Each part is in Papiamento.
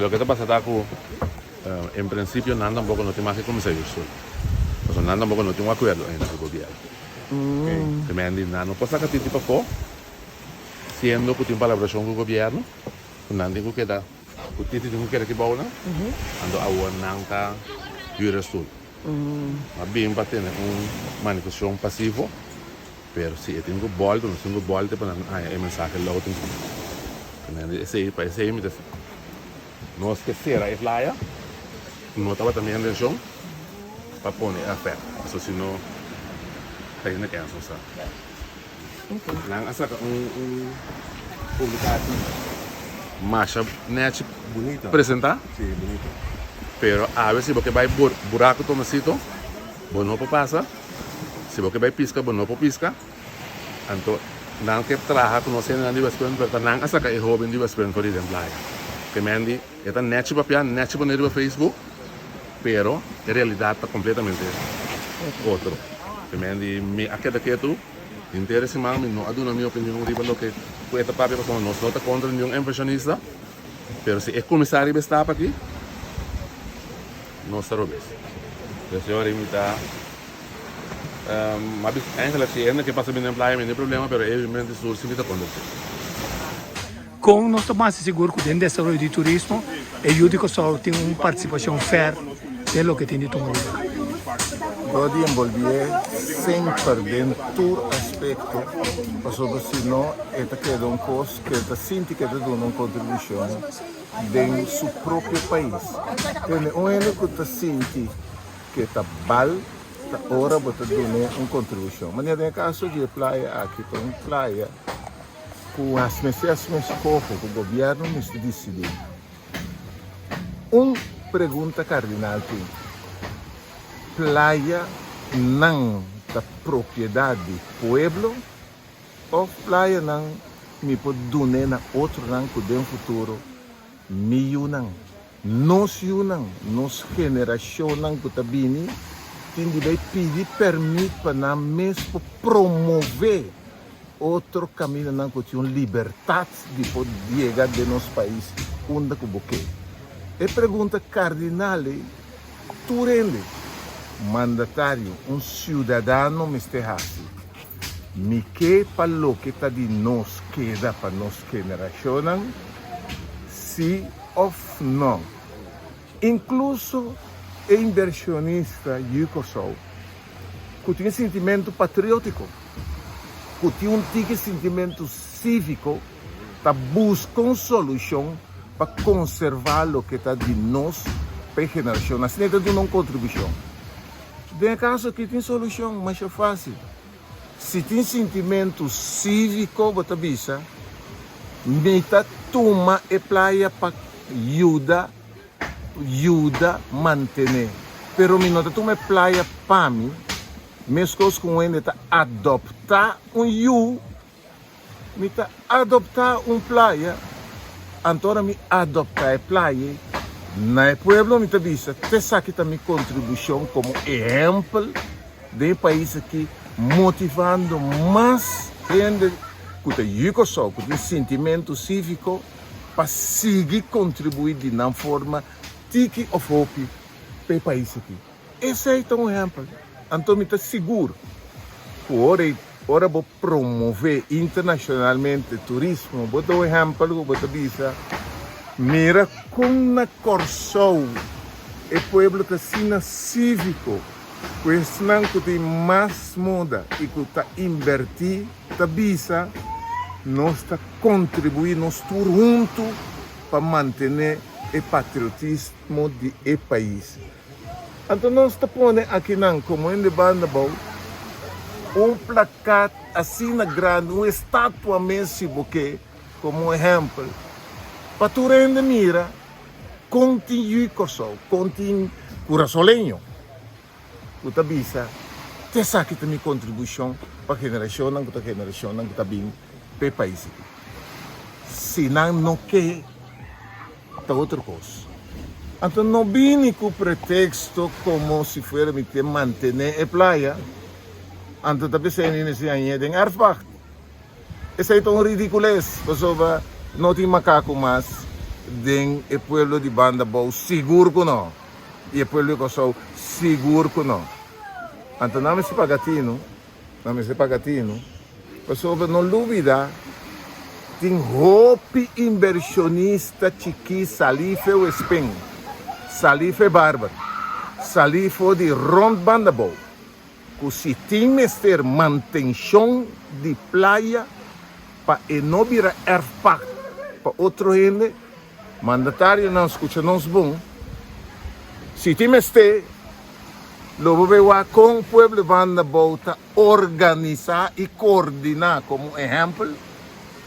Loke ta pasa ta ku en prinsipio nan tampoko no tin mas ke kuminsá yu stul. Pasobra nan tampoko no tin un akuerdo ainda ku gobièrnu. Primer di nan no por saka titi pafó siendo ku tin palabrashon ku gobièrnu ku nan tin ku keda ku titi tin ku keda ki bou nan. Anto awor nan ta yura stul. A bin pa tene un manifestashon pasivo. Pero si e tin ku bòlta, nos tin ku bòlta pa nan haña e mensahe lou tin ku Tremendo. Esei, pa esei mi ta Nos ke sera e playa, no tabata mi intenshon pa pone e afèrt. Pasobra si no, ta hende kèns nos sa. Nan a saka un un publikashon masha nèchi presentá. Pero awe si bo ke bai Buraku Tomasito, bo no por pasa. Si bo ke bai piska bo no por piska. Anto nan ke traha ku nos hendenan di Westpunt pero ta nan a saka e hoben di Westpunt for di den playa. Ke men di e ta nechi papia, nechi pone riba Facebook pero e realidat ta kompletamente otro. Ke men di mi a keda ketu henter e siman mi no a duna mi opinion riba loke ku e ta papia pasobra nos no ta kontra niun inversionista pero si e kuminsá riba e stap aki Nos ta robes. Pero señor mi ta um, mabis eigenlijk si hende ke pasa bini den playa mi no problema pero e mente sur si mi ta kontra si. Kon nos ta masi sigur ku den desaroyo di turismo e yu di Kòrsou tin un partisipashon fèr den loke tin di tuma lugar? Dor di enbolbié semper den tur aspekto, pasobra si no e ta keda un kos ku e ta sinti ku e ta duna un kontribushon. Den su propio pais. Tende un hende ku ta sinti ke ta bal ta ora bo ta dun'é un kontribushon. Manera den e kaso di e playa aki ta un playa ku has mester hasi un eskoho ku gobièrnu mester disidí. Un pregunta kardinal tin, playa nan ta propiedat di pueblo? Of playanan mi por dun'é na otronan ku den futuro mi yunan, nos yunan, nos generashonnan ku ta bini tin di bai pidi pèrmit pa nan mes por promové otro kamindanan ku tin un libertat di por yega den nos pais unda ku bo ke. E pregunta kardinal ei tur hende, mandatario, un siudadano mester hasi. Mi ke pa loke ta di nos keda pa nos generashonnan, si òf nò. Inkluso e inbershonista yu Kòrsou ku tin e sintimentu patriótiko, ku tin un tiki sintimentu síviko, ta buska un solushon pa konservá loke ta di nos pa e generashonnan. Asina e ta duna un kontribushon. Den e kaso aki tin solushon masha fásil. Si tin sintimentu síviko bo ta bisa, Mi ta tuma e playa pa yuda yuda mantené, pero mi no ta tuma e playa pa mi, meskos ku un hende ta adoptá un yu. Mi ta adoptá un playa, anto ora mi adoptá e playa ei, na e pueblo mi ta bisa, t'esaki ta mi kontribushon komo ehèmpel den e pais aki, motivando mas hende ku ta yu Kòrsou, ku tin sintimentu síviko, pa sigui kontribuí di nan forma, tiki òf hopi, pa e pais aki. Esei ta un ehèmpel. Anto mi ta sigur ku ora ora bo promové internashonalmente turismo, bo ta un ehèmpel ku bo ta bisa, mira kon na Kòrsou e pueblo ta asina síviko ku esnan ku tin mas moda i ku ta inbertí ta bisa nos ta kontribuí nos tur huntu pa mantené e patriotismo di e pais. Anto nos ta pone akinan komo hende banda bou un plakat asina grandi, un estatua mes si bo ke, komo un ehèmpel, pa tur hende mira kon tin yu Kòrsou, kon tin kurasoleño ku ta bisa, T'esaki ta mi kontribushon pa generashonnan ku ta generashonnan ku ta bin pa e pais aki. Si nan no ke. Ta otro kos. Anto no bini ku preteksto komo si fuera mi te mantené e playa, anto ta p'esei mi mester hañ'é den erfpacht. Esei ta un ridikules, pasobra no tin makaku mas. den e pueblo di Banda Bou sigur ku no i e pueblo di Kòrsou sigur ku no. Anto nan mester paga tinu, nan mester paga tinu pasobra no lubida tin hopi inbershonista chikí salí fe Wespen, salí fe Barber, salí for di rònt Banda Bou ku si tin mester mantenshon di playa pa e no bira erfpacht pa otro hende, mandatarionan skucha nos bon, si tin mester lo bo bay wak kon pueblo banda bou ta organisa y coordina como ehempel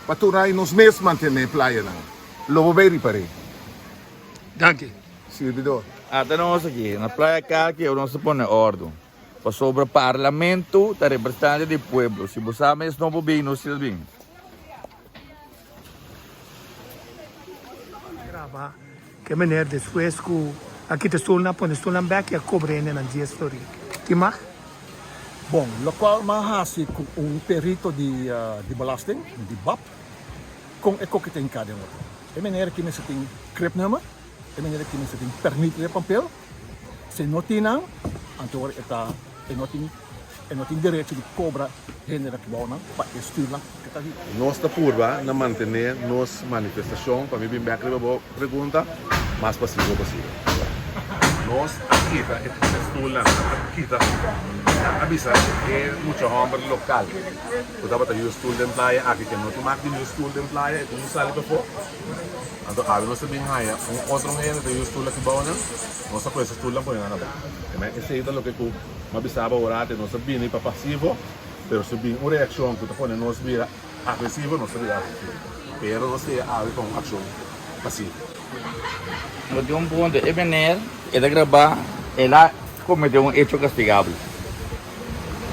pa tur ay nos mes mantene playanan, lo bo bay ripar'é. Danki. Sirbidor. Ata nos aki na Playa Kalki nos ta pone ordu. Pasobra parlamento ta representante di pueblo. Si bo sa mes no por bin, no stil bin. Graba ke meneer despues ku a kita stulnan a pone stulnan bek i a kobra hendenan dies florin. Tin mag? Bon, lokual m'a hasi ku un perito di di belasting, di bap, kon e koki ta hinká den otro. E meneer aki mester tin cribnummer, e meneer aki mester tin permit riba papel. Si no tin nan, anto ora e ta e no tin e no tin derecho di cobra hende na kibounan pa e stuurnan cu ta hiba. Nos ta purba na mantené nos manifestashon, pa mi bin bèk riba bo pregunta, mas pasivo posibel. Nos a kita e stulnan, a kita, nan a bisa e mucha hòmber lokal ku tabata yu stul den playa aki ke no tin mak di yu stul den playa, e tin ku sali pafó. Anto awe nos ta bin haña un otro hende ta yu stul aki bou nan, nos ta kohe su stulnan pone nan abou. Amen. Esei ta loke ku mi a bisa bo ora nos ta bini pa pasivo, pero si bin un reakshon ku ta pone nos bira agresivo, nos ta bira agresivo. Pero nos ta awe pa un akshon pasivo. No tin un punto, e meneer e ta grabá, el a comete un hecho castigable.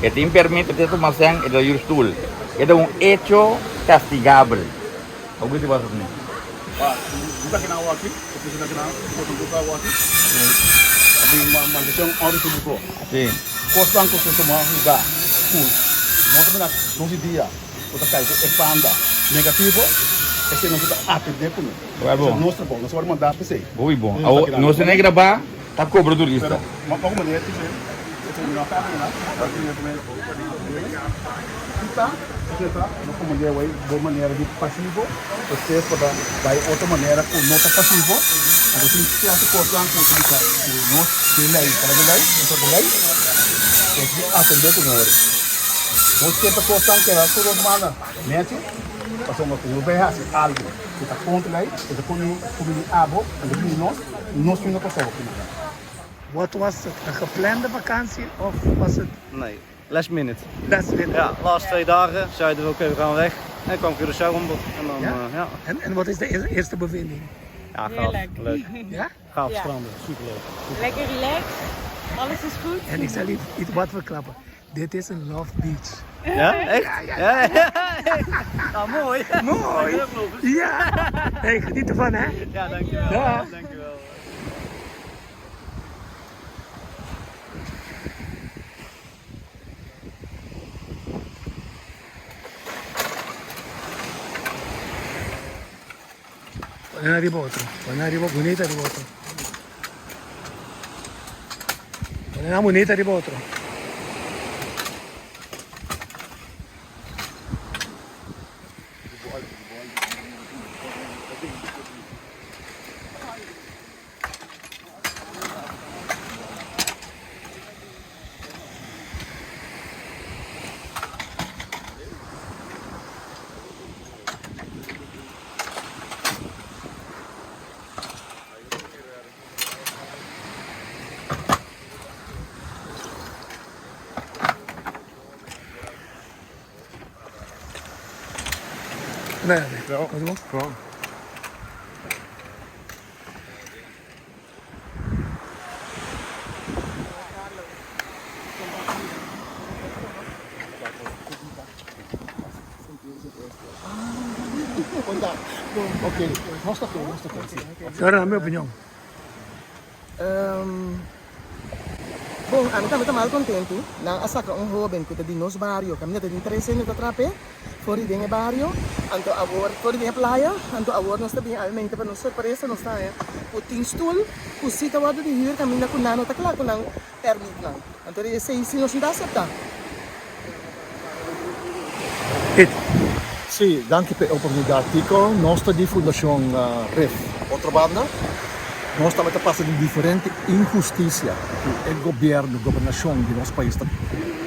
E tin permit, e ta tuma sèn, e ta yur stul. E ta un hecho castigable. Hopi ti pasa kuné? Buka kinan awaki, e presenta kinan, boso buka awaki. Ta bin mantenshon orde públiko. Sí. Kosnan ku ta tuma lugá ku no ta bira nos di dia ku ta kai ku e banda negativo, esei nos ta atendé kuné. Bai bon. Esei nos trabou, nos a wòrdu mandá p'esei. Hopi bon. Awor nos tene grabá ta kobra turista. Pero, ma ku manera esei, esei no a kaba kuné. Kita esei ta no komand'é away bo manera di pasivo, esei por ta bai otro manera ku no ta pasivo. Anto tin sierto kosnan ku ta bisa ku nos den lei para den lei, nos ta den lei, nos tin atendé ku nan ora. Nos ke pa kosnan keda tur nos manda nechi, pasobra ku nos bai hasi algu ku ta kontra lei, e ta pone ku bini abo, anto bini nos, nos tin no pasó ku nan. Wat was het, een geplande vakantie of was het? Nee. Last minute. Last minute. Ja, laatste twee dagen zeiden we oké, we gaan weg. En kwam Curaçao aan bod. En dan, Ja? ja. En, en wat is de eerste bevinding? Ja, gaaf. Heerlijk. Leuk. Ja? Gaaf Ja. stranden, superleuk. Lekker relaxed, alles is goed. En ik zal iets, iets wat verklappen. Dit is een love beach. Ja, echt? Ja, ja, ja. ja. Nou, mooi. Mooi! Ja! Hey, geniet ervan hè? Ja, dankjewel. Dag. Dankjewel. Pone riba otro. Pone riba bonita riba otro. Pone na bonita riba otro. Nee, nee. Ja. Señora, mi opinion. Bon, ami tambe ta mal kontentu. Nan a saka un hóben ku ta di nos bario, kaminda ta tin tres hende ta trap'é for di den e bario, anto awor for di den e playa, anto awor nos ta bin almente pa nos sorpresa nos ta haña ku tin stul ku si ta wòrdu di hür kaminda ku nan no ta kla ku nan pèrmitnan. Anto di esei si nos no ta aseptá. Sí, danki pa e oportunidat Tico. Nos ta di Fundashon Rif Otrobanda. Nos tambe ta pasa den diferente inhustisia ku e gobièrnu, gobernashon di nos pais ta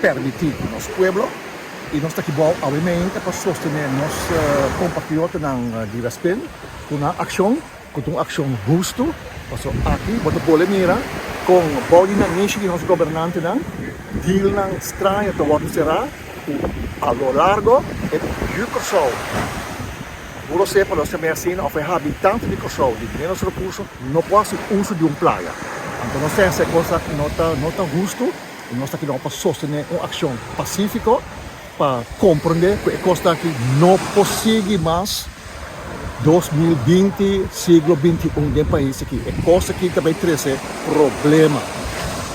permití ku nos pueblo. I nos ta aki bou awemente pa sostené nos kompatriotanan di Westpunt ku nan akshon. Ku ta un akshon hustu, pasobra aki bo ta bole mira kon bou di nanishi di nos gobernantenan dealnan straño ta wòrdu será ku a lo largo e yu Kòrsou puro sepa los ta mei asina òf e habitante di Kòrsou di ménos rekurso no por hasi uso di un playa. Anto nos pensa e kos aki no ta no ta hustu i nos ta keda pa sostené un akshon pasífiko pa komprondé ku e kos aki no por sigui mas. 2020, siglo 21 den pais aki. E kos aki ta bai trese problema.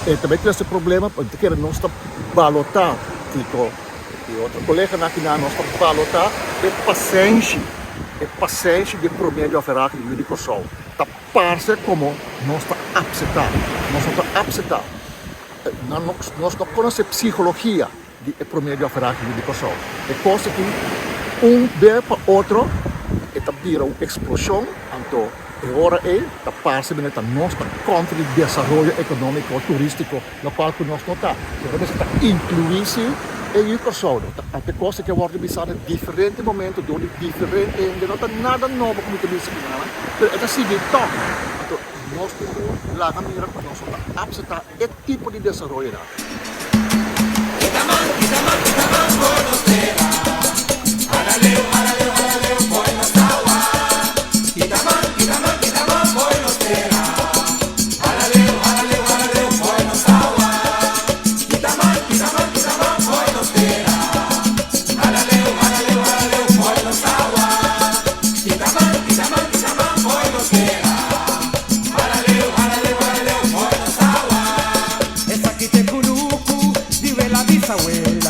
E ta bai trese problema pasobra ta kere nos ta balotá, Tito i otro koleganan aki nan, nos ta balotá e pasenshi, e pasenshi di e promedio average di yu di Kòrsou. Ta parse komo nos ta apseptá. Nos no ta apseptá. Nos no konosé psikologia. Di e promé di aferá aki di Kòrsou. E kos aki un be pa otro e ta bira un eksploshon, anto e ora ei ta parse manera ta nos ta kontra di desaroyo ekonómiko turístiko, lokual ku nos no ta. Pero mester ta inkluí si e yu Kòrsou. Ta e kos aki a wòrdu bisá na diferente momento dor di diferente hende, no ta nada nobo ku mi ta bisa aki nan, pero e ta sigui tòg. Anto nos tin ku laga mira ku nos no ta apseptá e tipo di desaroyonan. Esaki t'e kunuku di wela bisawel.